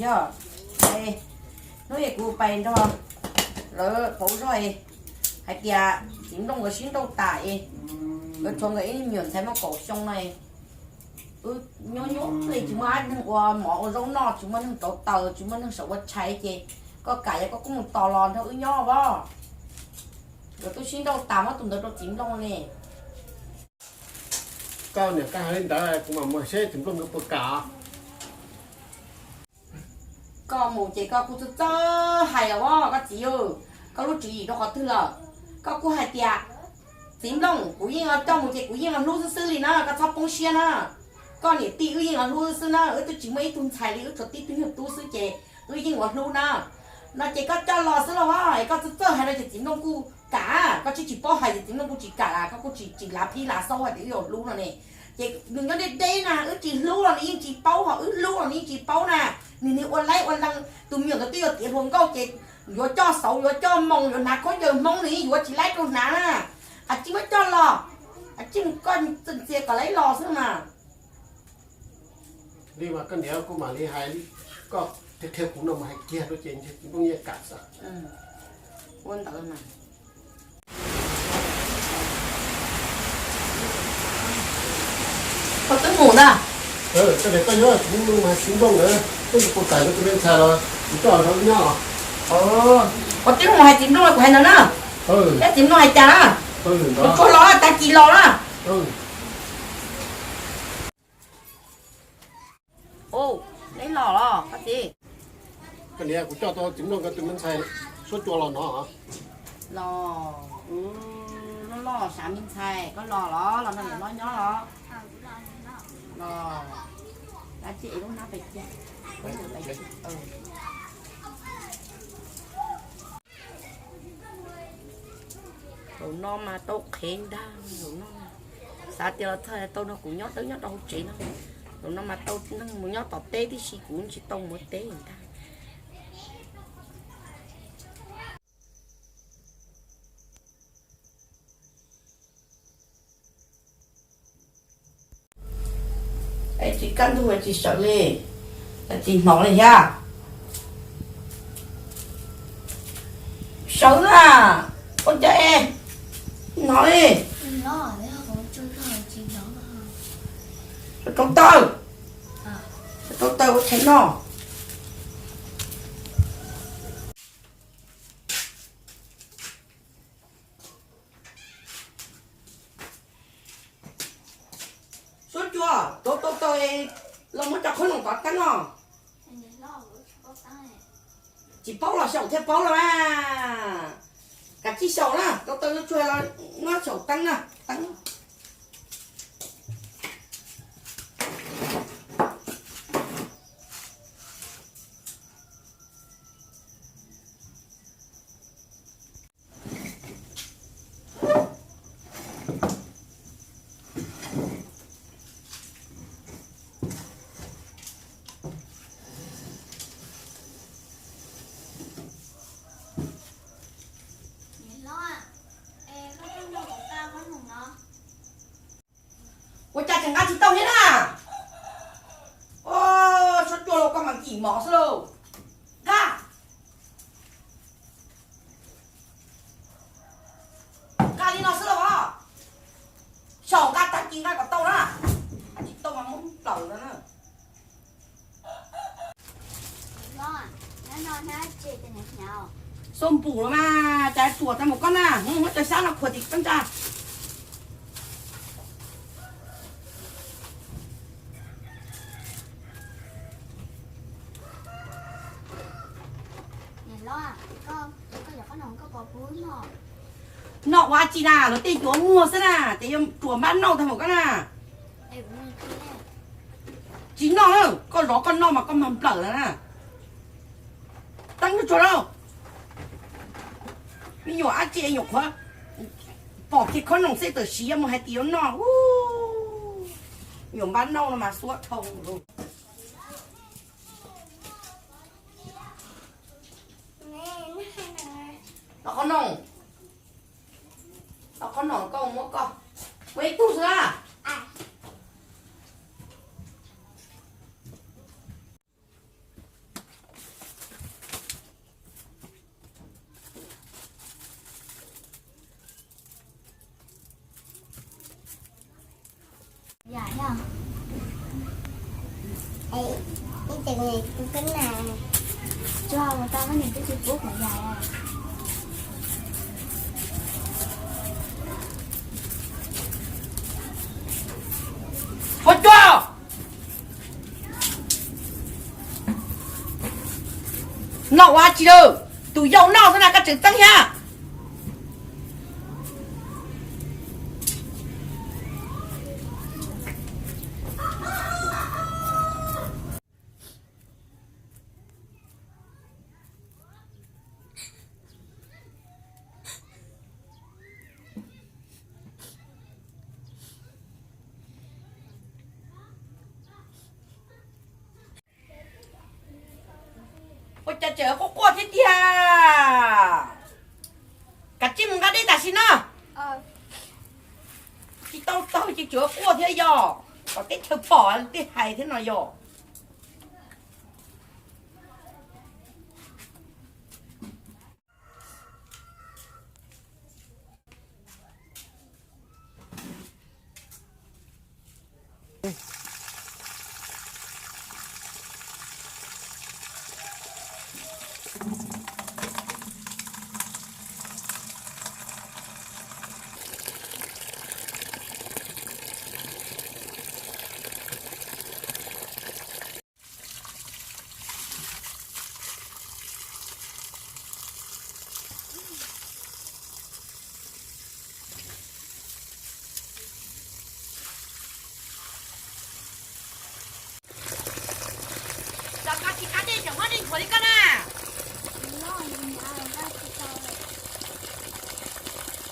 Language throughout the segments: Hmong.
Yog, hnub es kuv pais nrog lawv pauv zog es hais tias txiv nplooj nkawd sib nrauj tas es nkawd tshuav nkawd ib me nyuam ntxhais muaj kaum xyoo no es wb nyob nyuaj li tsis muaj neeg ua mov ua zaub noj, tsis muaj neeg rauv taws, tsis muaj neeg saum ua tshais ces koj kam yog koj kuj mus tos los nrog wb nyob os. Nkawd twb sib nrauj tas muab tus ntawd rau txiv nplooj ne. Koj niam koj hais li ntawd kuv mam mus seb txiv nplooj nkawd puas kam. Koj mus ces koj kuj txawj txawj hais los as koj txiv, koj lub tswv yim rau qhov twg lawm? Koj kuj hais tias txiv nplooj kuv yeej coj mus ces kuv yeej hlub xwb xwb li na, koj txhob poob siab na. Koj niam tij wb yeej hlub xwb xwb na, wb twb tsis muaj ib tug ntxhais li, wb tsuas tib tug nyuag tub xwb ces wb yeej yuav hlub na. No ces koj coj los xwb los as, koj txawj txawj hais no ces txiv nplooj kuj kam, koj tsis tsis paub hais ces txiv nplooj kuj tsis kam, koj kuj tsis tsis lav phib lav xaub hais tias wb yuav hlub no ne. Ces nws nyob deb deb na, wb tsis hlub los nws yeej tsis paub, ho wb hlub los nws yeej tsis paub na. Nws niag ua laib ua lees, tus me nyuam ntawd twb yuav tiav hluas nkauj ces yuav coj xauv, yuav coj moo, yuav hnav khaub ncaws Hmoob nws yeej yuav tsis laib rau hnav na. Kav tsij muab coj los, kav tsij mus koj ntxias kom laib los xwb mas. Li mas koj niam kuv mam li hais, koj qhia kuv no mas hais kiag rau ces ntshe txiv nplooj yeej kam xwb. Ua ntawd mas. Koj twb mus na. Koj niam koj nyob txiv nplooj mas txiv nplooj ntawd twb puas kam rau tus me ntxhais los kuv coj nrog wb nyob. Koj twb mus hais txiv nplooj los kuv hais ntawd na. Thiab txiv nplooj hais cas na? Kuv tsuas los tag kis los na. Ub, neb los los koj txiv? Koj niam, kuv coj tau txiv nplooj nkawd tus me ntxhais Suab Cua los no. Los, loj loj xav me ntxhais, koj los los, los nrog niam hlob nyob los? Los, dab tsi es lub hnab pais cia. Zaum no mas tau qhev ntag, zaum no xav tias los txog tau nrog kuv nyob dawb nyob rau hauv tsev no. Zaum no mas tau neeg mus nyob tom teb tib si, kuv tsis tau mus teb ntag. Es tsis kaj ntug tsis sawv li, tsis hnov li thiab. Sawv na, ua cas es hnov li? Rau taw, rau taw ua tshais noj. Suab Cua, rau tau taw los muab cov qhob noom tov teeb no. Tsis paub los xyaum thiaj paub los mas. Kav tsij xyaum na, rau taw tsuag los muab xyaum teeb na, teeb. Ua cas tseem nqa tsis tau thiab na? Suab Cua los koj mas kim mov xwb lauj. Nqa, nqa li no xwb lauj os. Xyaum nqa tag kis nqa kom tau na. Nqa tsis tau mas muab plaws no na. Xub npum los mas cas ruam tag mus koj na, muab cov xyab no khuam tim koj ntsa. Noj ua dab tsi na, luag tej yuav muag xwb na, ces yuav ruam npab noj tag mus koj na. Tsis noj na, koj zov koj noj mas koj mag nplawm lawm na. Teeb tsuag lauj. Me nyuam dab tsi nyuam qhuav pom kiag khob noom xwb txawm siv mus hais tias yuav noj. Nyuam npab noj no mas xuab dhau. Los qhov noom, los qhov noom koj muab koj, muab ib tug xwb na. Ua cua! Noj ua tsi lawm? Tus yau noj xwb na koj tseem txeeb thiab. Ua cas tseem quaj quaj thiab tiag? Kav tsij mus nqa dej tam sim no. Tsis tau tag ces tseem quaj thiab yog kom teb chaws pom tej hais thiab no yog. Nqa tsis qab dej tseem muab dej ntxuav li koj na.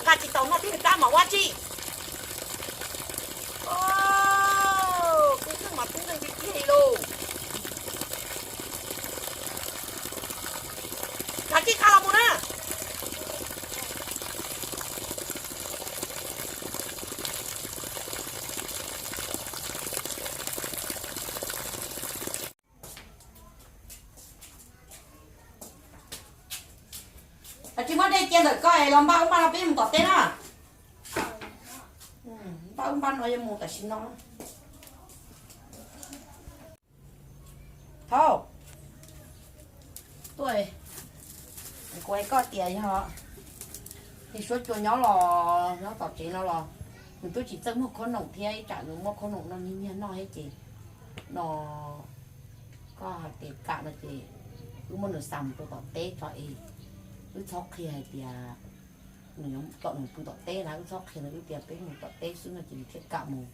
Nqa tsis tau no tib kab mas ua tsi. Tub nkeeg mas tub nkeeg tiag tiag li lauj. Nqa tsis qab los mus na. Tsis muab dej cia ntawm koj es los npaj ub npaj no peb mus tom teb na. Npaj ub npaj no yuav mus tam sim no. Thaub, tuaj, kuv hais koj tias yog niag suab cua nyob los nyob tom tsev no los nws twb tsis txawj muag khaub noom thiab, ib tsam nws muab khaub noom no nyiag nyiag noj thiab ces no koj hais tias kam no ces wb muab nws xa mus rau tom teb tso es wb txhob qhia hais tias nws yuav tom nws pw tom teb na, wb txhob qhia nws, wb tias peb mus tom teb xwb no ces nws thiaj kam mus.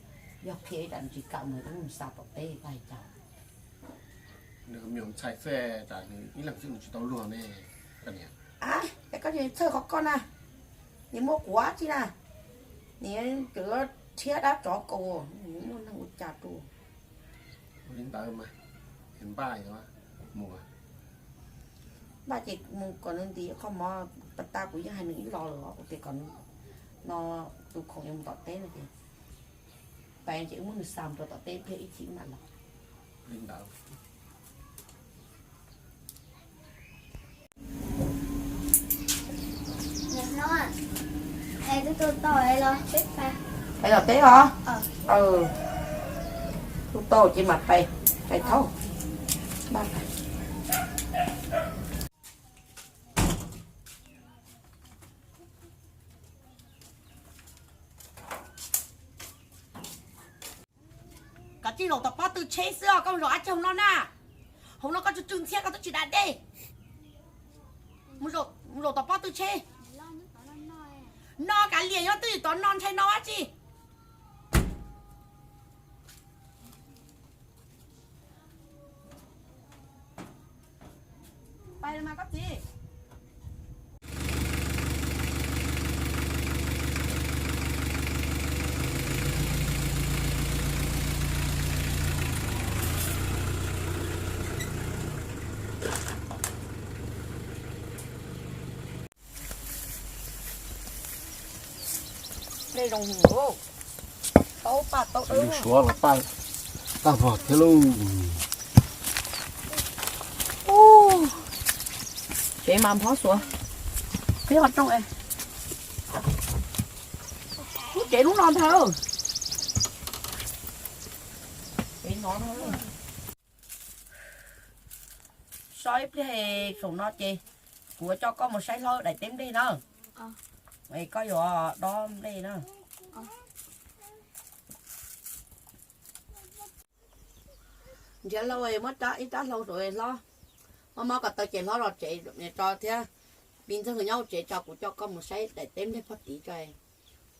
Yog qhia ib tsam nws tsis kam mus wb muab nws xa tom teb koj hais cas? Nws me nyuam ntxhais xwb, tsam nws ib leeg xwb nws tsis tau luag ne. Koj niam, es koj txhawj qhov koj na, nws muaj quav tsi na, nws cov rhiab dab tsov kaus, nws muaj neeg ua cas rau. Ua li ntawd mas, npaj mus. Npaj ces mus kom nws ntim qhov mov, pas tas kuv yeej hais nws ib los lawm os, kuv tias kom nws no tus khoom yuav mus tom teb no ces pais ces wb muab nws xa mus rau tom teb pliag ib chim wb mam los. Li ntawd. Pais tom teb os. Tus tau ces mam pais, pais thaub. Koj tsis zaum tom pob tw tsheb xwb os, koj mus zaum dab tsi hauv no na? Hauv no koj tsw tsw ntxhiab koj twb tsis da dej. Mus zaum tom pob tw tsheb. No kav liam, nyob twj ywm tom no ntshai no dab tsi. Pais los mas koj txiv. Dej zoo heev lauj. Taub paj taub dawb. Suav los paj tag vog thiab lauj. Tsev mas nphob suav. Peb ho rooj es lub tsev lub no ntag. No, so ib pliag saum no ces kuv coj koj mus saib hlob daim teb nplej na. Es koj yuav dob nplej na. Nrhiav hlau, muab ib rab hlau rau hlob. Mob mob ko taw ces hlob los tsev tso thiab. Pis ntxawg nyob hauv tsev tso, kuv coj koj mus saib daim teb nplej pob tid tso,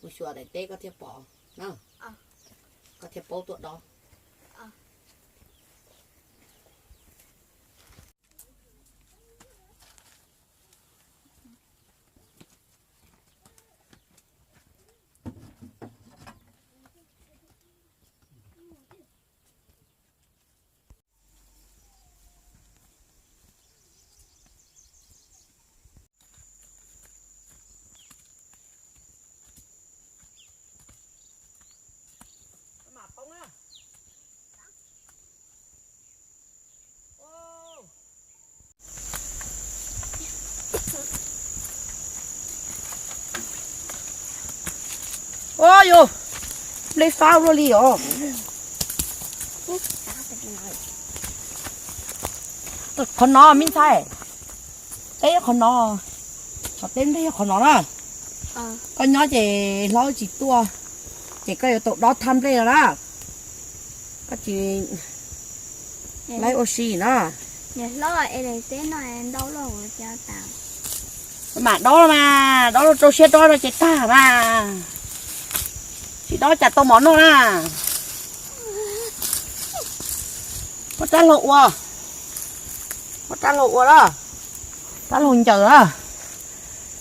mus xyuas daim teb koj thiaj pom na, koj thiaj paub tuaj dob. Ua yus, nplej fab luaj li os. Qhov no me ntxhais, teb qhov no, qhov teb nplej yog qhov no na. Koj nyob ces hlob tsis tuaj, ces koj yuav tau dob thaj nplej no na. Koj tsis laib ua si na. Mam dob mas, dob rau siab dob no ces tag mas. Tsis dob cas tau mov noj na. Muab rab hlau ua, muab rab hlau ua na, rab hlau ncaws na.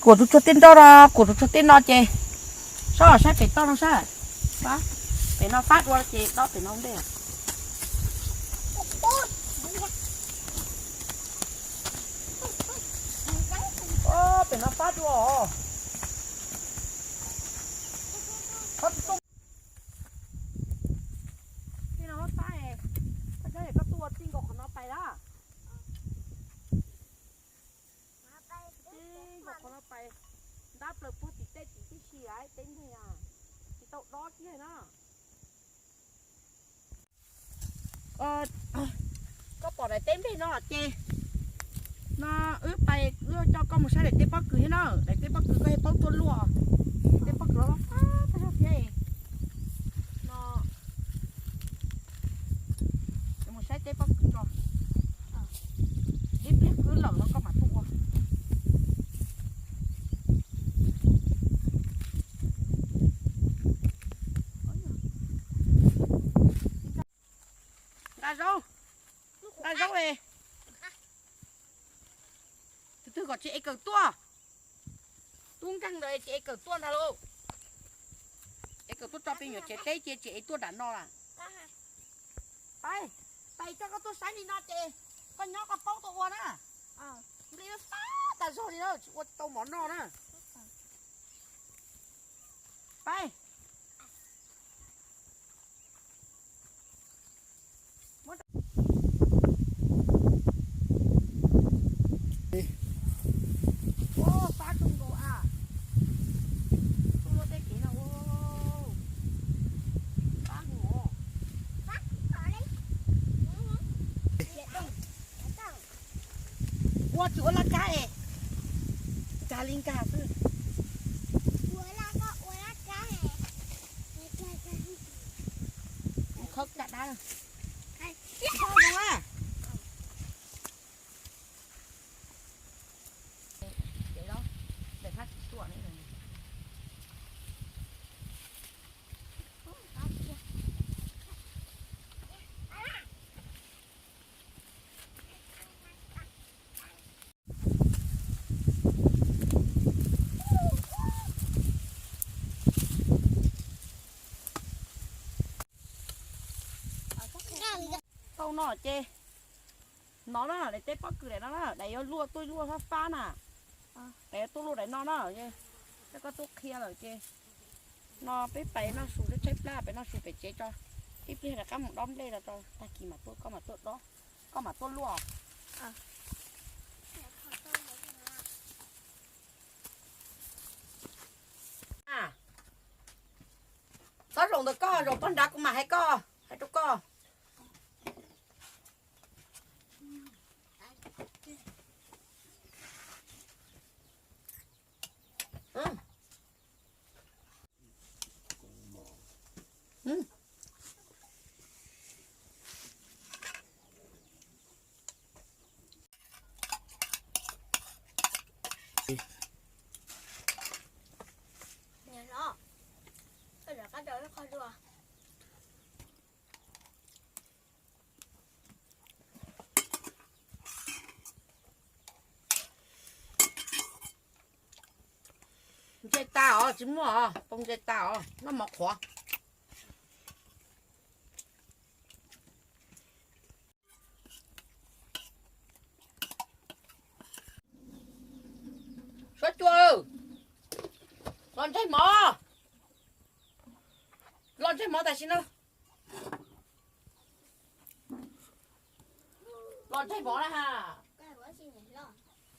Kuam tus tsuag tej nroj no, kuam tus tsuag tej no ces, sob saib pem toj no saib. Pem no fab dua ces dob pem no ntej. Pem no fab dua os. Tej no fab, koj nyob es koj tuaj ua txij nkaus qhov no pais lawm. Txij nkaus qhov no pais, ntab plaws puag tim tej tim tib si lawm, teb nplej tsis tau dob kiag na. Koj pom daim teb nplej no ces, no wb pais, wb coj koj mus saib daim teb pob kws thiab na. Daim teb pob kws koj thiaj paub tuaj luaj. Teb pob kws los fab tag zog thiab. No, mus saib teb pob kws tso. Ib pliag kwb lawm no koj mam tuaj ua. Nqa zaub, nqa zaub es. Tus twg kom tsis ev kawm tuaj. Tub nkeeg ntawd tsis ev kawm tuaj ntag lauj. Ev kawm tuaj tso peb nyuam tsev teb cia tsis ev tuaj nram no lawm. Pais, pais coj koj tuaj saib li no ces koj nyob koj paub tuaj ua na. Nplej fab tas zog li na, tsis ua tau mov noj na. Pais. Ua fab zoo nkaus a. Tuaj luaj tej kev no ua fab nkaus. Ua tsis ua laj kab es, nkag li nkag xwb. Khawb caj dab. Tau no ces, no na, daim teb pob kws daim no na, daim yuav luaj tuaj luaj fab fab na. Daim yuav tuaj luaj daim no na. Coj koj tuaj qhia lawm ces, no peb pais noj su, tshaib plab peb noj su pem tsev tso. Ib pliag rov qab mus dob nplej los tso, tag kis mam tuaj, koj mam tuaj dob, koj mam tuaj luaj. Txhob zaum ntawm koj, zaum toj nrad kuv mam hais koj, hais rau koj. Ntses tas os, tsis muaj os, poob ntses tas os, noj mov qhuav. Suab Cua, los ntseg mov, los ntseg mov tam sim no. Los ntseg mov na ha.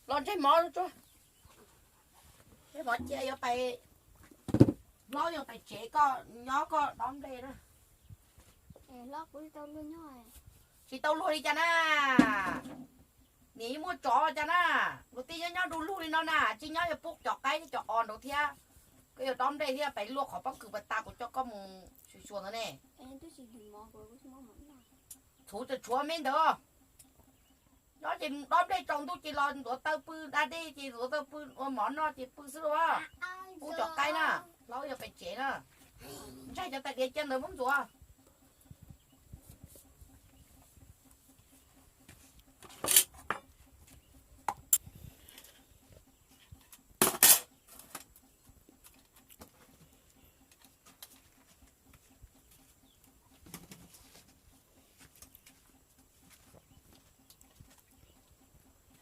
Los ntseg mov, ntseg mov cia yuav pais, hlob yuav pais tsev, koj nyob koj dob nplej na. Tsis tau luag li cas na. Nim muaj tsov cas na. Luag tej nyob nyob du lug li no na, tsis nyob yuav pub cov qaib thiab cov os nraud thiab. Koj yuav dob nplej thiab pais luaj qhov pob kws pas tas kuv coj koj mus xyuas xyuas ntawd ne. Txhuv tseem tshuav me ntawd. Nyob ces dob nplej tsaus ntuj ces los ntxuav taw pw da dej ces ntxuav taw pw ua mov noj ces pw xwb lauj. Pub cov qaib na, hlob yuav pais tsev na. Ntsaig cov tais diav cia ntawd muab ntxuav.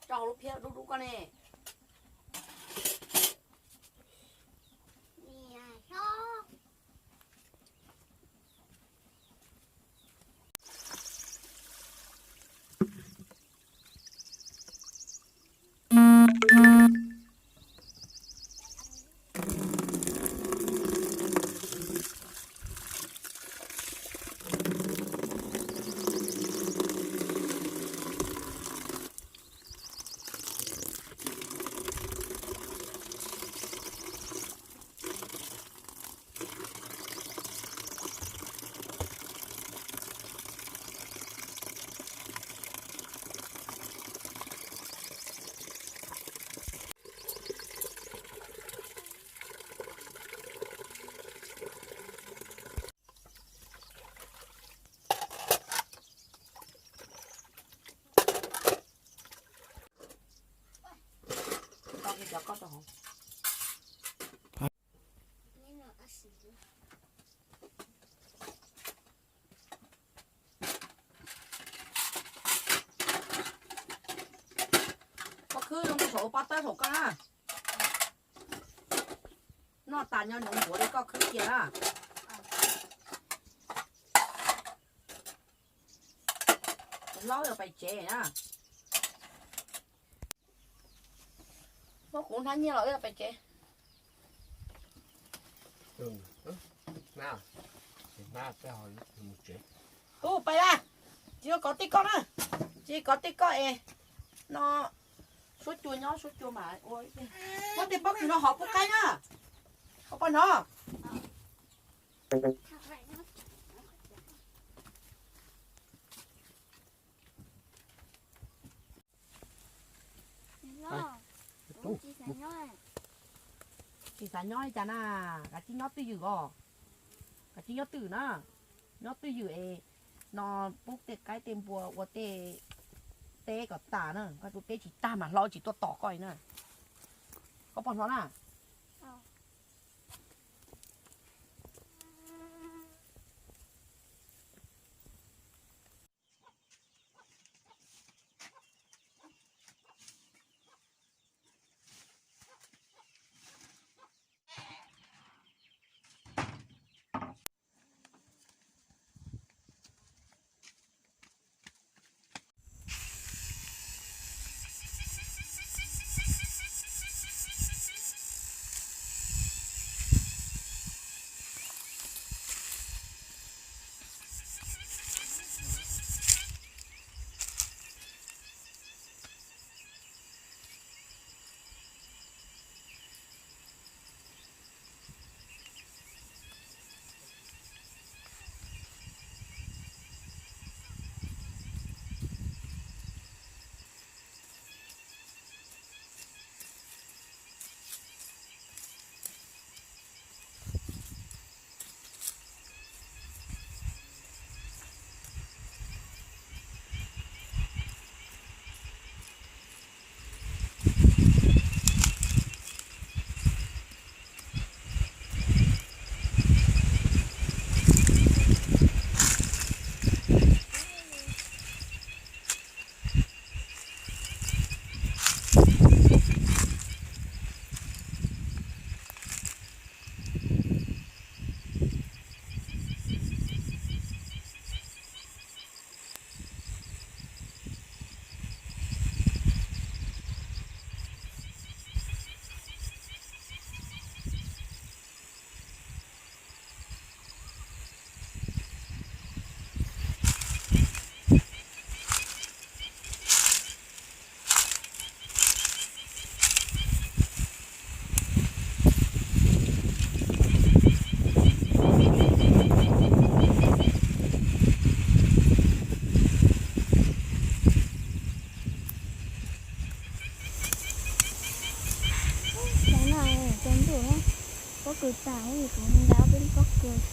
Tso hauv lub phiab dub dub koj ne. Koj khwb zoo saum pob tawb saum koj na. Noj tas nyob nyob ncuav li koj khwb cia na. Hlob yuav pais tsev na. Muab kuv hnab nyiaj los wb pais tsev. Ub, pais a, tsis kov tij koj na, tsis kov tij koj es no, Suab Cua nyob Suab Cua mas ua, muab tej pob kws no hov pub qaib na, koj poj no. Tsis xav nyob li cas na, kav tsij nyob twj ywm os, kav tsij nyob twj ywm na, nyob twj ywm es no pub tej qaib tej npua ua tej teb kom tas na, koj tus teb tsis tag mas hlob tsis tuaj tos koj li na, koj poj no na. Pob kws tas, kuv nrad peb lub pob kws.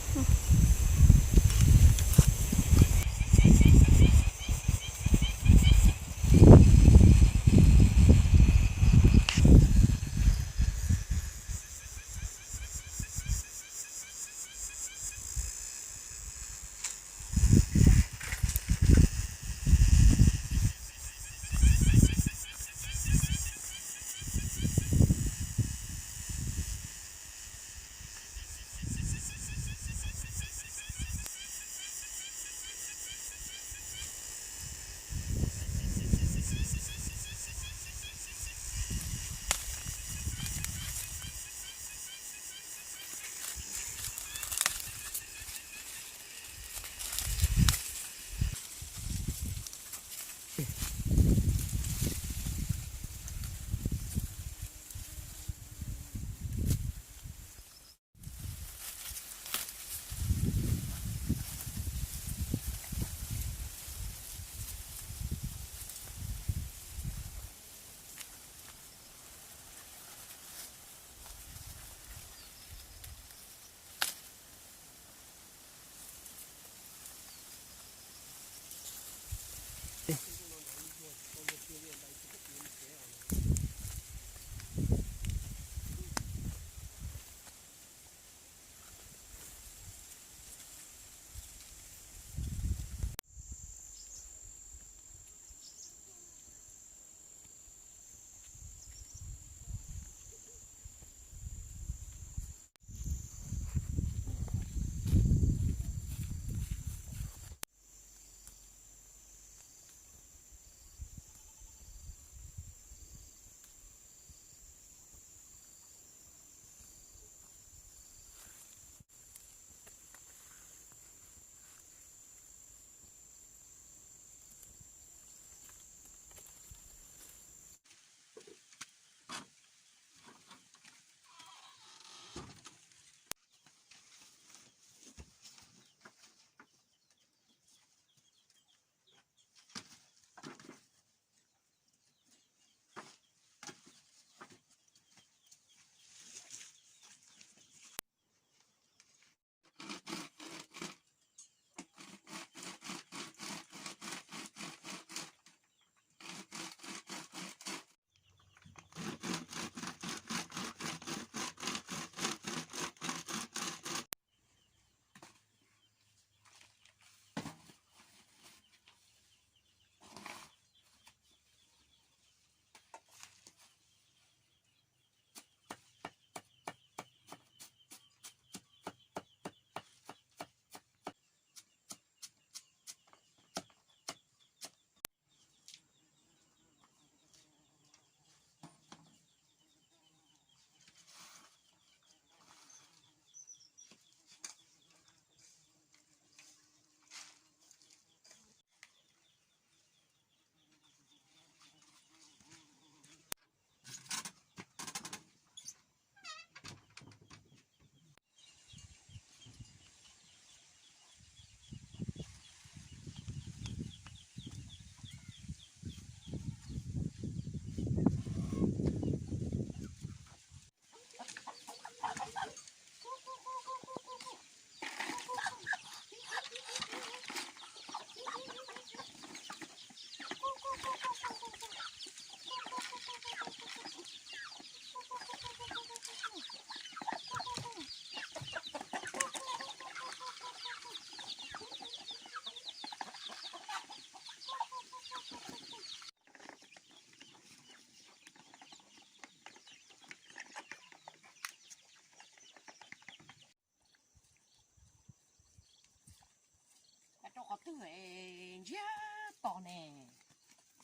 Rau qhov twg ntsiag to ne,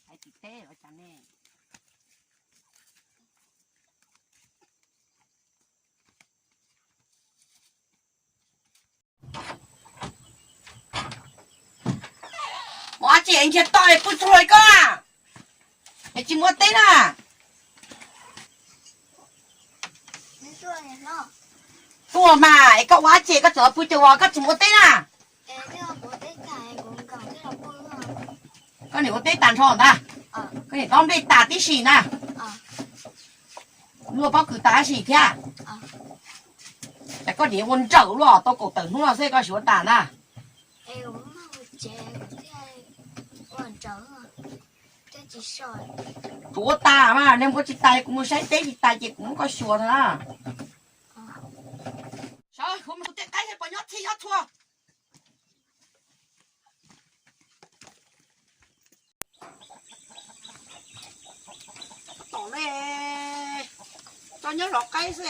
hais tim teb los cas ne. Ua cas ntsiag to pw txog li koj, es tsis mus ua teb na? Tuaj mas es koj ua cas koj tseem pw ces ua koj tsis mus ua teb na? Koj niam ua teb tas nrho ntag, koj niam dob nplej tas tib si na. Luaj pob kws tas tab sis thiab. Ces koj niam ua ntsawm luaj, tau kaum tawm hnub no xwb koj xyuav tas na. Tsuav tas mas, nws ua tsis tas kuv mus saib teb tsis tas ces kuv muab koj xyuas na. Sawv, kuv mus tej qaib pom nyob txhij nyob txhua. Tom ne, tso nyob zov qaib xwb.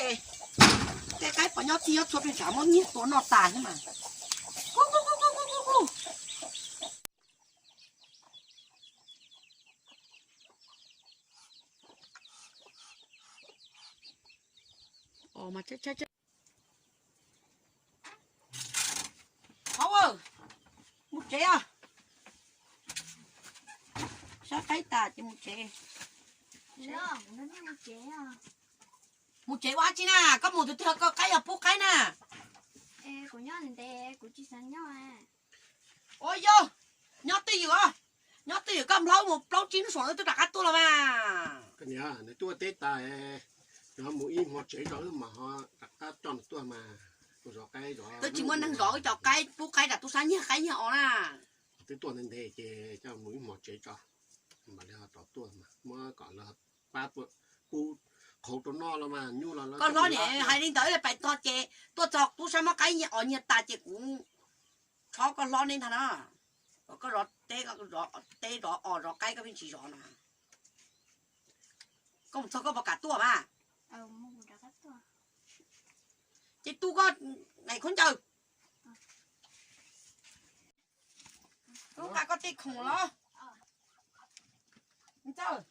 Tej qaib pom nyob txhij nyob txhua pheej tsam muab nyiag tua noj tas xwb mas. Hauv, mus tsev os. Sab qaib tas ces mus tsev. Mus tsev ua dab tsi na? Koj mus tus twg koj qaib yog pub qaib na? Ua yog, nyob twj ywm os. Nyob twj ywm, koj nplhaub mus plaub tsib hnub saum twb rov qab tuaj los mas. Nws tuaj teb tas, nws mus ib hmo tsev tso wb mam ho rov qab coj nws tuaj mas. Zov qaib zov, twb tsis muaj neeg zov wb cov qaib pub qaib, tsam tub sab nyiag qaib nyiag os na. Twb tuaj ntev ntev ces coj mus ib hmo tsev tso, mam li ho rov tuaj mas muab kom lawv pab pub qhauv rau noj los mas nyuj los. Koj hlob niam hais li ntawd pais txog ces tuaj txog tub sab muab qaib nyiag os nyiag tas ces kuv txhob koj hlob neb ntag na. Koj zov teb, teb zov os zov qaib koj pheej tsis zov na. Koj mus txog koj puas kam tuaj mas? Ces tu koj daim khaub ncaws. Koj nqa koj tej khoom los. Ntxawg,